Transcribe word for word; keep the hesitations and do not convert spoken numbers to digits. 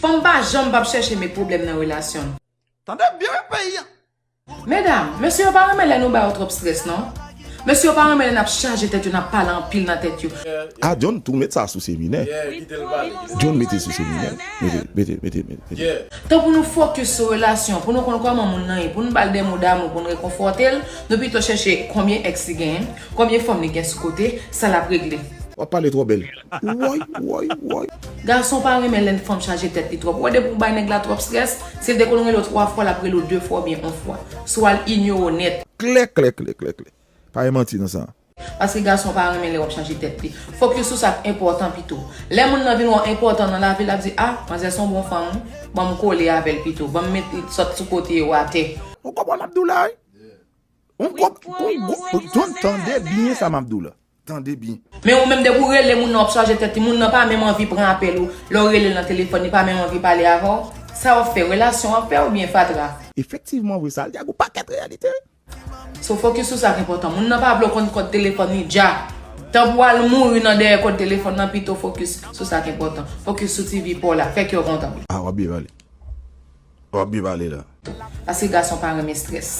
Fanm pa janm p ap chèche met pwoblèm nan relasyon l. Tande byen wi peyi a. Medam, mesye yo pa renmen lè nou ba yo twòp strès non. Mesye yo pa renmen lè n ap chaje tèt yo, n ap pale anpil nan tèt yo. Ah John tou met sa sou seminè. John mete sou seminè. Mete, mete, mete, mete. Tan pou nou fokis sou relasyon, pou nou konn kòman moun nan ye, pou nou ba l de mo damou, pou nou rekonfòte l, nou pito chèche konbyen èks li genyen, konbyen fanm li gen sou kote, sa l ap regle. W ap pale twò bèl. Woy, woy, woy. Gason pa renmen lè fanm chaje tèt li twòp. Ou wè depi w bay nèg la twòp strès, si l te konn rele w twa fwa, l ap rele w de fwa oubyen yon fwa. Swa l inyore w nèt. Klè, klè, klè, klè, klè. Pa gen manti nan sa. Paske gason pa renmen lè w ap chaje tèt li. Fokis sou sa k enpòtan pito. Lè moun nan vin wè w enpòtan nan lavi l, l ap di, ah, manzè se yon bon fanm wi. Ban m kole avè l pito. Ban m met sòt sou kote yo atè. Ou konprann m ap di w la wi? Ou konp, ou, ou, John, tande byen sa m ap di w la. Tande byen. Men ou menm depi w rele moun nan w ap chaje tèt li, moun nan pa menm anvi pran apèl ou. Lè w rele l nan telefòn, li pa menm anvi pale avè w. Sa w ap fè, relasyon w ap fè oubyen fatra? Efektivman vre, sa l di a gon pakèt reyalite. So fokis sou sa k enpòtan. Moun nan pa vle w konn kòd telefòn li dja. Tan pou w al mouri nan dèyè kòd telefòn nan, pito fokis sou sa k enpòtan. Fokis sou ti vi pa w la, fè kè w kontan. Ah, w ap byen pale. W ap byen pale la. Paske gason pa renmen strès.